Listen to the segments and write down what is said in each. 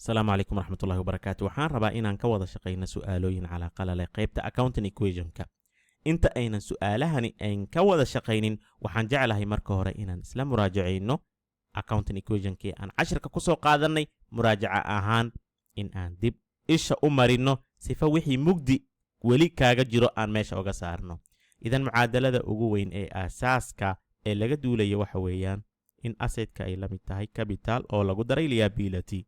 Asalaamu calaykum waraxmatullahi wabarakaatu. Waxaan rabaa inaan ka wada shaqayno su'aalooyin calaaqa leh qaybta accounting equationka. Inta aynan su'aalahani ayn ka wada shaqaynin, waxaan jeclahay marka hore inaan isla muraajacayno accounting equationkii aan cashirka ku soo qaadanay, muraajaca ahaan in aan dib isha u marino, sifa wixii mugdi weli kaaga jiro aan meesha uga saarno. Idan mucaadalada ugu weyn ee aasaaska ee laga duulayo waxa weeyaan in assetka ay la mid tahay capital oo lagu daray liability.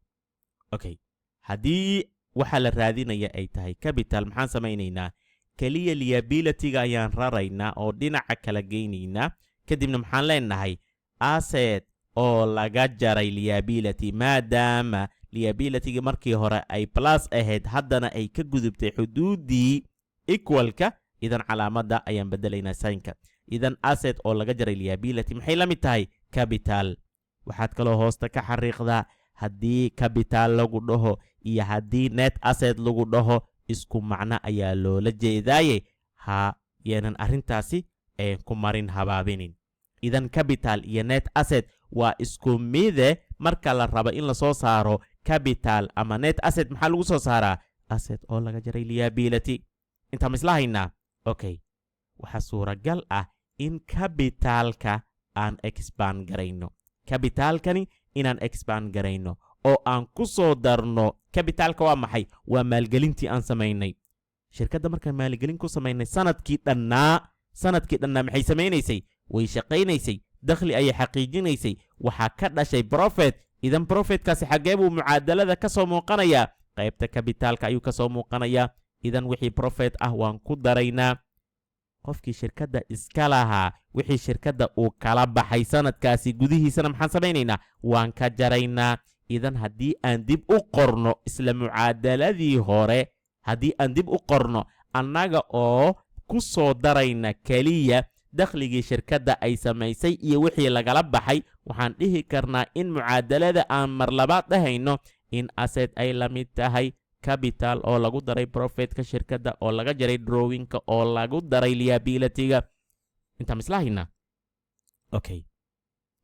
Okay, haddii waxa la raadinaya ay tahay capital, maxaan samaynaynaa? Keliya liabilityga ayaan raraynaa oo dhinaca kala geynaynaa. Kadibna maxaan leenahay? Asset oo laga jaray liability, maadaama liabilityga markii hore ay plus ahayd, haddana ay ka gudubtay xuduuddii equalka. Idan calaamadda ayaan bedelaynaa, signka. Idan asset oo laga jaray liability maxay la mid tahay? Capital. Waxaad kaloo hoosta ka xariiqdaa, haddii capital lagu dhaho iyo haddii net asset lagu dhaho, isku macno ayaa loola jeedaaye, ha yeenan arrintaasi ku marin habaabinin. Idan capital iyo net asset waa isku mide. Marka la rabo in lasoo saaro capital ama net asset, maxaa lagu soo saaraa? Asset oo laga jaray liability. Intaan ma isla haynaa? Okay, waxaa suuragal ah in capitalka aan expand garayno, capitalkani inaan expand garayno oo aan ku soo darno. Capitalka waa maxay? Waa maalgelintii aan samaynay shirkadda. Markaan maalgelin ku samaynay sanadkii dhannaa, sanadkii dhannaa maxay samaynaysay? Way shaqaynaysay, dakhli ayay xaqiijinaysay, waxaa ka dhashay profit. Idan profitkaasi xaggee buu mucaadalada ka soo muuqanayaa? Qaybta capitalka ayuu ka soo muuqanayaa. Idan wixii profit ah waan ku daraynaa. Qofkii shirkadda iska lahaa wixii shirkadda uu kala baxay sanadkaasi gudihiisana maxaan samaynaynaa? Waan ka jaraynaa. Idan haddii aan dib u qorno isla mucaadaladii hore, haddii aan dib u qorno annaga oo ku soo darayna keliya dakhligii shirkadda ay samaysay iyo wixii lagala baxay, waxaan dhihi karnaa in mucaadalada aan mar labaad dhahayno in asset ay la mid tahay capital oo lagu daray profitka shirkadda oo laga jaray drawingka oo lagu daray liabilityga. Intaan isla haynaa? Okay,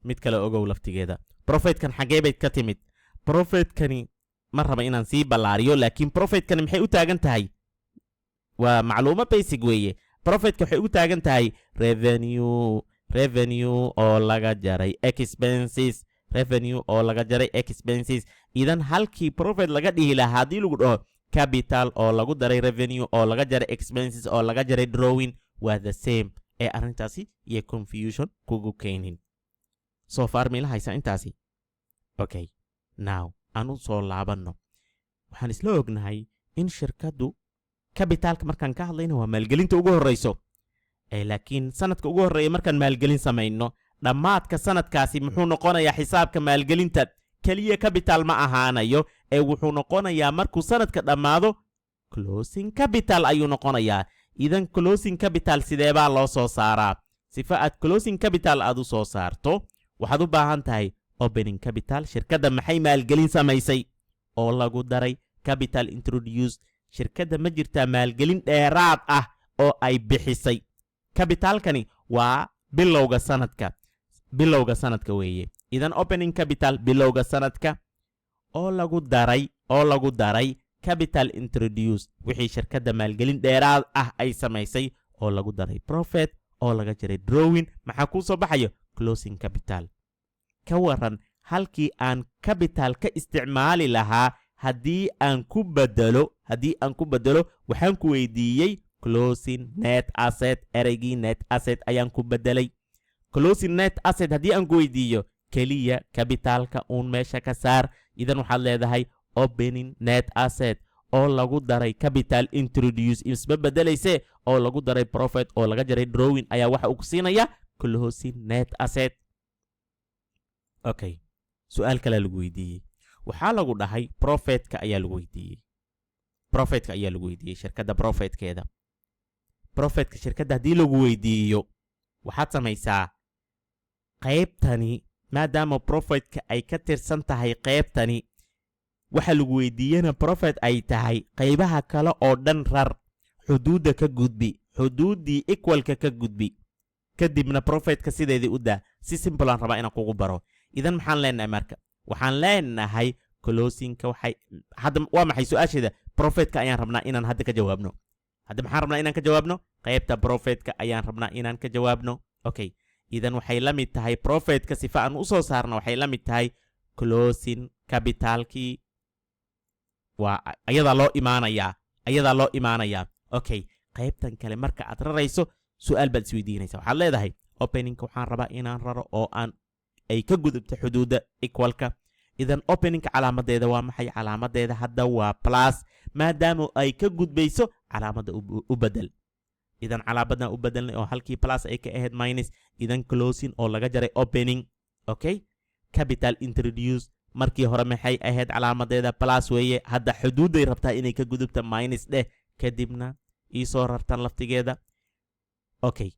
mid kale ogow laftigeeda, profitkan xaggee bayd ka timid? Profitkani ma raba inaan sii ballaariyo, laakiin profitkani maxay u taagan tahay? Waa macluumo basic weeye. Profitka waxay u taagan tahay revenue, revenue oo laga jaray expenses, revenue oo laga jaray expenses. Idan halkii profit laga dhihi lahaa, haddii lagu dhaho capital oo lagu daray revenue oo laga jaray expenses oo laga jaray drawing, waa the same. Ee arrintaasi iyo confusion kugu keenin. So far miila haysa intaasi? Okay, now aan u soo laabanno. Waxaan isla ognahay in shirkaddu capitalka markaan ka hadlayna waa maalgelinta ugu horreyso ee, laakiin sanadka ugu horreeya markaan maalgelin samayno, dhammaadka sanadkaasi muxuu noqonayaa xisaabka maalgelinta? Keliya capital ma ahaanayo ee wuxuu noqonayaa, markuu sanadka dhammaado, closing capital ayuu noqonayaa. Idan closing capital sideebaa loo soo saaraa? Sifa aad closing capital aad u soo saarto, waxaad u baahan tahay opening capital, shirkadda maxay maalgelin samaysay, oo lagu daray capital introduced. Shirkadda ma jirtaa maalgelin dheeraad ah oo ay bixisay? Capitalkani waa bilowga sanadka, bilowga sanadka weeye. Idan opening capital bilowga sanadka oo lagu daray capital introduced, wixii shirkadda maalgelin dheeraad ah ay samaysay, oo lagu daray profit oo laga jaray drawing, maxaa kuu soo baxayo? Closing capital. Ka waran halkii aan capital ka isticmaali lahaa haddii aan ku bedelo waxaan ku weydiiyey closing net asset? Ereygii net asset ayaan ku bedelay. Closing net asset haddii aan ku weydiiyo, keliya capitalka uun meesha ka saar. Idan waxaad leedahay opening net asset oo lagu daray capital introduced, isma bedelayse, oo lagu daray profit oo laga jaray drawing ayaa waxa uu ku siinaya closing net asset. Okay, su-aal kalea lagu weydiiyey. Waxaa lagu dhahay profitka ayaa lagu weydiiyey, profitka ayaa lagu weydiiyey shirkadda, profitkeeda. Profitka shirkadda haddii lagu weydiiyo, waxaad samaysaa qaybtani, maadaama profitka ay ka tirsan tahay qaybtani, waxa lagu weydiiyena profit ay tahay, qaybaha kale oo dhan rar, xuduudda ka gudbi, xuduuddii equalka ka gudbi, kadibna profitka sideedii u daa. Si simple aan rabaa inaan kugu baro. Idan maxaan leenahay marka? Waxaan leenahay Closingka waxay hadda waa maxay su-aasheeda? Profitka ayaan rabnaa inaan hadda ka jawaabno. Hadda maxaan rabnaa inaan ka jawaabno? Qaybta profitka ayaan rabnaa inaan ka jawaabno. Okay, idan waxay la mid tahay profitka, sifa aan usoo saarno, waxay la mid tahay closing capitalkii. Waa ayadaa loo imaanayaa, ayadaa loo imaanayaa. Okay, qaybtan kale marka aad rarayso, su-aal baad isweydiinaysa. Waxaad leedahay, openingka waxaan rabaa inaan raro oo aan ay ka gudubto xuduudda equalka. Idan openingka calaamadeeda waa maxay? Calaamadeeda hadda waa plus. Maadaama ay ka gudbayso, calaamadda u bedel. Idan calaamadan u bedelnay oo halkii plus ay ka ahayd minus. Idan closing oo laga jaray opening. Okay, capital introduce markii hore maxay ahayd calaamadeeda? Plus weeye. Hadda xuduudday rabtaa inay ka gudubta, minus dheh, kadibna iisoo rartan laftigeeda. Okay,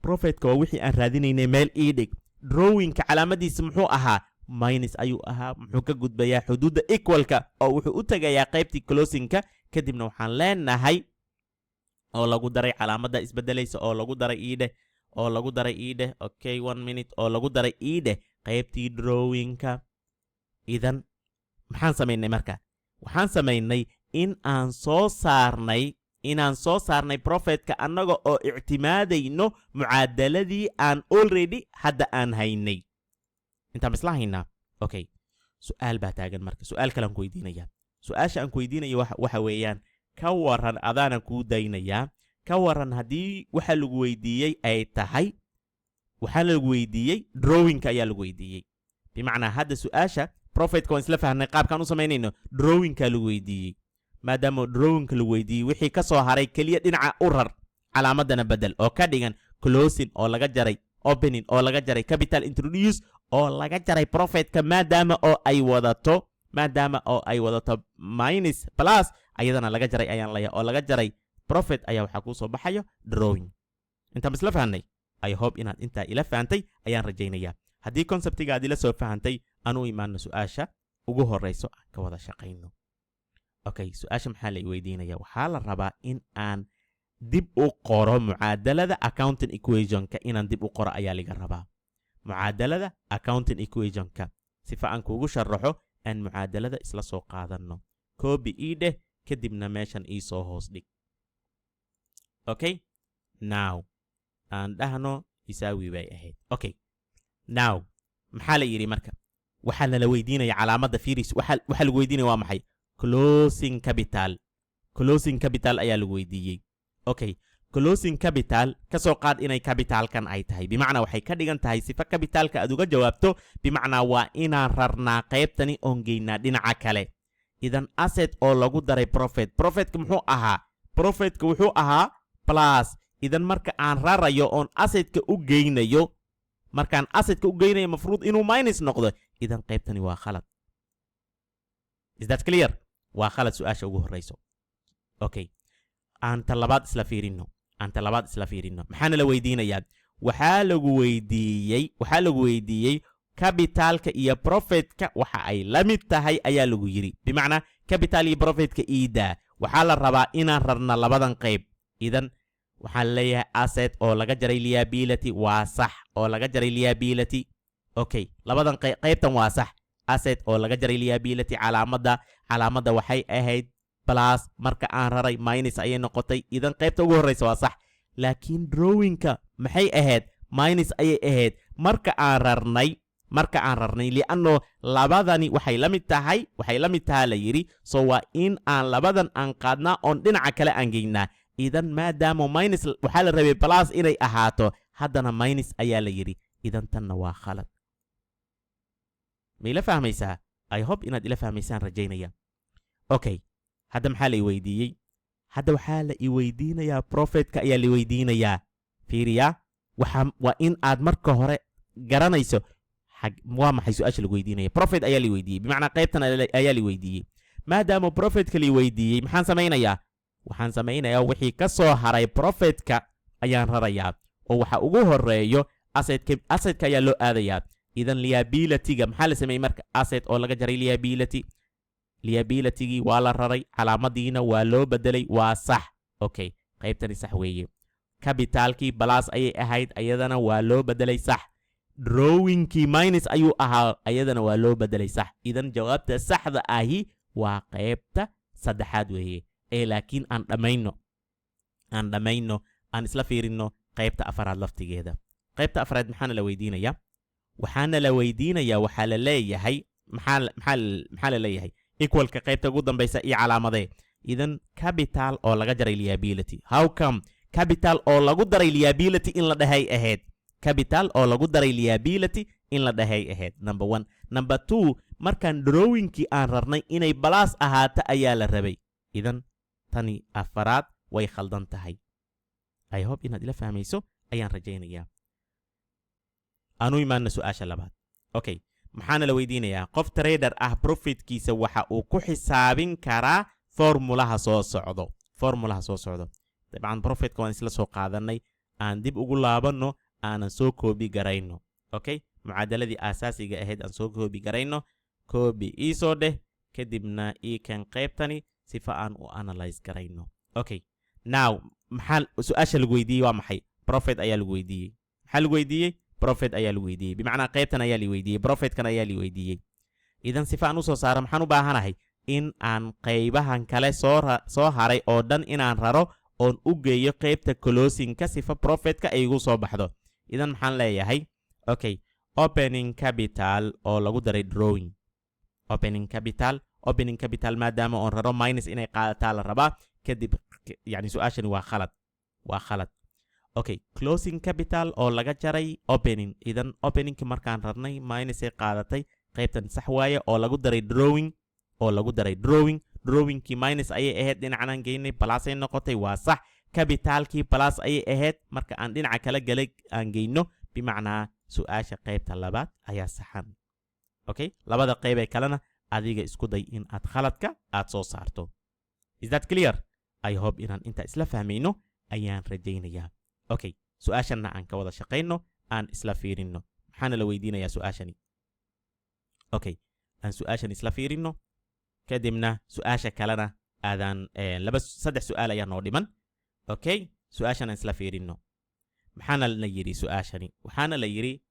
profitka waa wixii aan raadinaynay, meel ii dhig. Drawingka calaamadiisa muxuu ahaa? Minus ayuu ahaa. Muxuu ka gudbayaa? Xuduudda equalka, oo wuxuu u tegayaa qaybtii closingka. Kadibna waxaan leenahay oo lagu daray, calaamadda isbedelaysa, oo lagu daray iidheh, oo lagu daray iidheh. Okay, one minute. Oo lagu daray iidheh qaybtii drawingka. Idan maxaan samaynay marka? Waxaan samaynay in aan soo saarnay, inaan soo saarnay profitka, annaga oo ictimaadayno mucaadaladii aan already hadda aan haynay. Intaan isla haynaa? Okay, su-aal baa taagan marka. Su-aal kalean ku weydiinaya. Su-aasha aan ku weydiinaya waxa weeyaan, ka waran, adaanan kuu daynayaa, ka waran haddii waxa lagu weydiiyey ay tahay, waxaa lagu weydiiyey drawingka ayaa lagu weydiiyey. Bimacnaa, hadda su-aasha profitka waan isla fahnay qaabkaan u samaynayno. Drawingka lagu weydiiyey. Maadaama drawingka lagu weydiiyey, wixii ka soo haray keliya dhinaca u rar, calaamadana bedel, oo ka dhigan closing oo laga jaray opening oo laga jaray capital introduce oo laga jaray profitka. Maadaama oo ay wadato minus plus, ayadana laga jaray ayaan leeyahay, oo laga jaray profit, ayaa waxaa kuu soo baxayo drawing. Intaan isla fahnay? I hope inaad intaa ila fahantay ayaan rajaynayaa. Haddii conceptiga aad ila soo fahantay, aan u imaano su-aasha ugu horeyso, aan ka wada shaqayno. Okay, su-aasha maxaa la weydiinaya? Waxaa la rabaa in aan dib u qoro mucaadalada accounting equationka. Inaan dib u qoro ayaa laga rabaa mucaadalada accounting equationka. Sifa aan kuugu sharaxo, aan mucaadalada isla soo qaadanno. Copy ii dheh, kadibna meeshan ii soo hoos dhig. Okay, now aan dhahno isaawi bay ahayd. Okay, now maxaa la yidhi marka? Waxaa nala weydiinaya calaamadda firis. Waxaa lagu weydiinaya waa maxay? Closing capital. Closing capital ayaa lagu weydiiyey. Okay, closing capital ka soo qaad inay capitalkan ay tahay. Bimacnaa, waxay ka dhigan tahay, sifa capitalka aad uga jawaabto, bimacnaa waa inaan rarnaa qaybtani oon geynaa dhinaca kale. Idan asset oo lagu daray profit. Profitka muxuu ahaa? Profitka wuxuu ahaa plus. Idan marka aan rarayo oon assetka u geynayo, markaan assetka u geynayo, mafruud inuu minus noqdo. Idan qaybtani waa khalad. Is that clear? Waa khalad su-aasha ugu horreyso. Okay, aan ta labaad isla fiirino, aan ta labaad isla fiirino. Maxaana la weydiinayaa? Waxaa lagu weydiiyey capitalka iyo profitka waxa ay la mid tahay ayaa lagu yidhi. Bimacnaa, capital iyo profitka iidaa. Waxaa la rabaa inaan rarna labadan qayb. Idan waxaan leeyahay asset oo laga jaray liability. Waa sax, oo laga jaray liability. Okay, labadan qaybtan waa sax. Asset oo laga jaray liability, calaamadda waxay ahayd plus. Marka aan raray, minus ayay noqotay. Idan qaybta ugu horreysa waa sax, laakiin drawingka maxay ahayd? Minus ayay ahayd marka aan rarnay, li'anno labadani waxay la mid tahay, waxay la mid tahaa la yidhi. So waa in aan labadan aan qaadnaa oon dhinaca kale aan geynaa. Idan maadaama minus, waxaa la rabay plus inay ahaato, haddana minus ayaa la yidhi. Idan tanna waa khalad. Ma ila fahmaysaa? I hope inaad ila fahmaysaan rajaynaya. Okay, hadda maxaa la i weydiiyey? Hadda waxaa la i weydiinayaa profitka ayaa la weydiinayaa. Fiiriya, waxa waa in aad marka hore garanayso xag waa maxay su-aasha lagu weydiinaya. Profit ayaa la weydiiyey, bimacnaa qaybtan ayaa la weydiiyey. Maadaama profitka la weydiiyey, maxaan samaynayaa? Waxaan samaynayaa wixii ka soo haray profitka ayaan rarayaa, oo waxa ugu horeeyo assetka. Assetka ayaa loo aadayaa. Idan liabilityga maxaa la sameeyey marka? Asset oo laga jaray liability. Liabilitygii waa la raray, calaamadiina waa loo bedelay. Waa sax. Okay, qaybtani sax weeye. Capitalkii plus ayay ahayd, ayadana waa loo bedelay, sax. Drawingkii minus ayuu ahaa, ayadana waa loo bedelay sax. Idan jawaabta saxda ahi waa qaybta saddexaad weeye. Ee laakiin aan dhammayno, aan isla fiirino qaybta afaraad laftigeeda. Qaybta afraad maxaana la weydiinayaa? Waxaana la weydiinayaa, waxaa la leeyahay, maxaa la leeyahay? Equalka qaybta ugu dambaysa iyo calaamadee. Idan capital oo laga jaray liability. How come capital oo lagu daray liability in la dhahay ahayd? Capital oo lagu daray liability in la dhahay ahayd, number one. Number two, markaan drawingkii aan rarnay inay plus ahaato ayaa la rabay. Idan tani afaraad way khaldan tahay. I hope inaad ila fahmayso ayaan rajaynayaa. Aanu imaana su-aasha labaad. Okay, maxaana la weydiinayaa? Qof trader ah profitkiisa waxa uu ku xisaabin karaa formulaha soo socdo. Formulaha soo socdo, dabcan profitka waan isla soo qaadanay. Aan dib ugu laabanno, aanan soo copy garayno. Okay, mucaadaladii aasaasiga ahayd aan soo copy garayno. Copy iisoo dheh, kadibna ii kan qaybtani sifa aan u analyze garayno. Okay, now maxaa su-aasha lagu weydiiyey? Waa maxay? Profit ayaa lagu weydiiyey. Maxaa lagu weydiiyey? Profit ayaa lagu weydiiyey. Bimacnaa qaybtan ayaa la weydiiyey, profitkan ayaa la weydiiyey. Idan sifa aan usoo saaro, maxaan u baahanahay? In aan qaybahan kale soo haray oo dhan inaan raro oon u geeyo qaybta closingka sifa profitka ay igu soo baxdo. Idan maxaan leeyahay? Okay, opening capital oo lagu daray drawing. Opening capital, opening capital maadaama oon raro, minus inay qaadataa la rabaa. Kadib yani su-aashani waa khalad, waa khalad. Okay, closing capital oo laga jaray opening. Idan openingki markaan rarnay minusay qaadatay, qaybtan sax waaye. Oo lagu daray drawing, oo lagu daray drawing. Drawingkii minus ayay ahayd, dhinacanaan geynay, plusay noqotay, waa sax. Capitalkii plus ayay ahayd marka aan dhinaca kala galay aan geyno. Bimacnaa su-aasha qaybta labaad ayaa saxan. Okay, labada qayb ee kalena adiga isku day in aad khaladka aad soo saarto. Is that clear? I hope inaan intaa isla fahmayno ayaan rajaynayaa. Okay, su-aashanna aan ka wada shaqayno, aan isla fiirino. Maxaana la weydiinayaa su-aashani? Okay, aan su-aashan isla fiirino, kadibna su-aasha kalena aadaan. Laba saddex su-aal ayaa noo dhiman. Okay, su-aashan aan isla fiirino. Maxaana la yidhi su-aashani? Waxaana la yidhi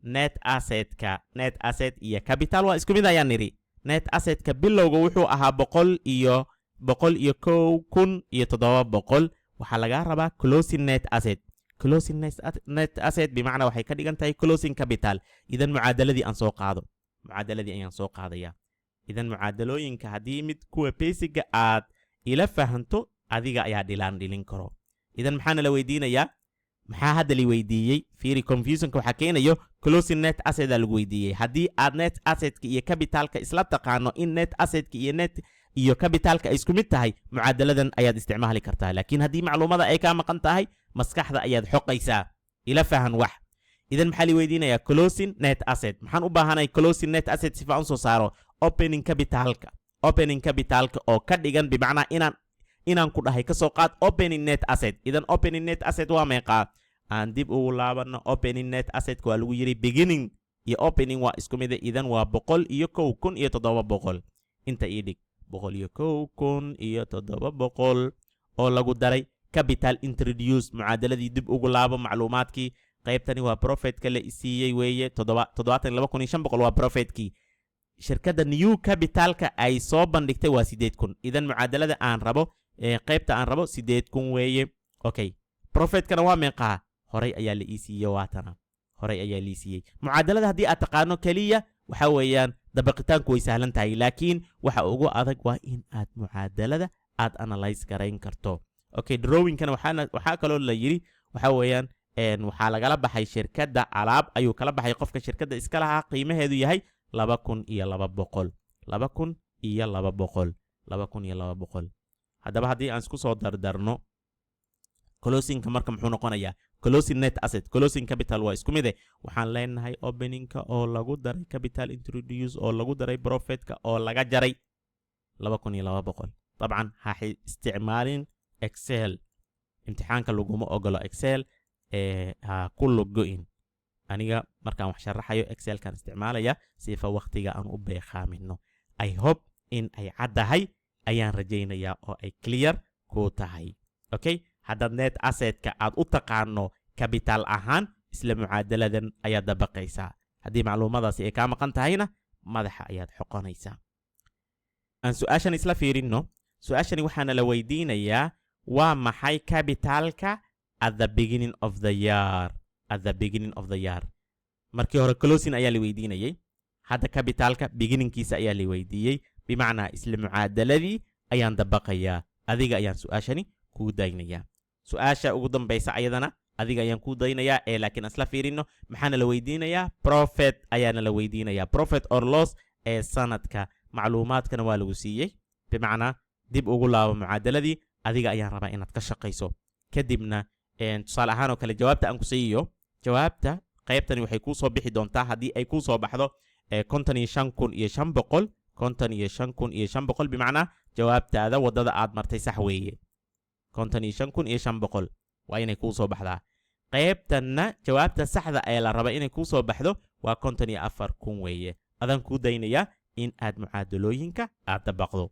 net assetka, net asset iyo capital waa isku mid ayaan nidhi. Net assetka bilowga wuxuu ahaa 101,700. Waxaa lagaa rabaa closing net asset. Closing net asset bimacnaa waxay ka dhigan tahay closing capital. Idan mucaadaladii aan soo qaado, mucaadaladii ayaan soo qaadaya. Idan mucaadalooyinka haddii mid kuwa basicga aad ila fahanto, adiga ayaa dhilaan dhilin karo. Idan maxaana la weydiinayaa? Maxaa hadda la weydiiyey? Fiiri, confusionka waxaa keenayo closing net asset aa lagu weydiiyey. Haddii aad net assetka iyo capitalka isla taqaano, in net assetka iyo net iyo capitalka ay isku mid tahay, mucaadaladan ayaad isticmaali kartaa. Laakiin haddii macluumada ay kaa maqan tahay, maskaxda ayaad xoqaysaa. Ila fahan wax. Idan maxaa la weydiinayaa? Closing net asset. Maxaan u baahanay closing net asset sifa aan soo saaro? Opening capitalka, opening capitalka oo ka dhigan bimacnaa inaan ku dhahay ka soo qaad opening net asset. Idan opening net asset waa meeqaa? Aan dib ugu laabano. Opening net assetka waa lagu yidhi, beginning iyo opening waa isku mid. Idan waa 101,700. Inta ii dhig, 101,700 oo lagu daray capital introduce. Mucaadaladii dib ugu laabo, macluumaadkii qaybtani waa profitka la isiiyey weeye. 72,500 waa profitkii shirkadda. New capitalka ay soo bandhigtay waa 8,000. Idan mucaadalada aan rabo, qaybta aan rabo 8,000 weeye. Okay, profitkana waa meeqaa? Horay ayaa la ii siiyey, waatana, horay ayaa la ii siiyey. Mucaadalada haddii aad taqaano keliya, waxa weeyaan dabaqitaanku way sahlan tahay, laakiin waxa ugu adag waa in aad mucaadalada aad analyze garayn karto. Okay, drawingkana waxaa kaloo la yidhi waxa weeyaan waxaa lagala baxay shirkadda, alaab ayuu kala baxay qofka shirkadda iska lahaa, qiimaheedu yahay 2,200, 2,200, 2,200. Haddaba haddii aan isku soo dardarno closingka, marka muxuu noqonayaa closing net asset? Closing capital waa isku mide. Waxaan leenahay openingka oo lagu daray capital introduce oo lagu daray profitka oo laga jaray 2,200. Dabcan ha isticmaalin Excel, imtixaanka laguma ogolo Excel ee ha ku logoin. Aniga markaan wax sharaxayo Excelkan isticmaalaya sifa waqtiga aan u beeqaamino. I hope in ay caddahay ayaan rajaynayaa oo ay clear ku tahay. Okay, haddaad net assetka aad u taqaano capital ahaan, Isla mucaadaladan ayaad dabaqaysaa. Haddii macluumadaasi ay kaa maqan tahayna, madaxa ayaad xoqonaysaa. Aan su-aashan isla fiirinno. Su-aashani waxaana la weydiinayaa: waa maxay capitalka at the beginning of the year? At the beginning of the year. Markii hore closing ayaa la weydiinayay, hadda capitalka beginningkiisa ayaa la weydiiyey. Bimacnaa, isla mucaadaladii ayaan dabaqayaa. Adiga ayaan su-aashani kuu daynayaa. Su-aasha ugu dambaysa ayadana adiga ayaan kuu daynayaa ee laakiin isla fiirino. Maxaana la weydiinayaa? Profit ayaana la weydiinayaa, profit or loss ee sanadka. Macluumaadkana waa lagu siiyey. Bimacnaa, dib ugu laabo mucaadaladii. Adiga ayaan rabaa inaad ka shaqayso. Kadibna, tusaale ahaan oo kale, jawaabta aan ku siiyo. Jawaabta qaybtani waxay kuu soo bixi doontaa, haddii ay kuu soo baxdo 55,500, 55,500, bimacnaa jawaabtaada waddada aad martay sax weeye. 55,500 waa inay kuu soo baxdaa. Qaybtanna jawaabta saxda ee la raba inay kuu soo baxdo waa 54,000 weeye. Adaan kuu daynayaa in aad mucaadalooyinka aad dabaqdo.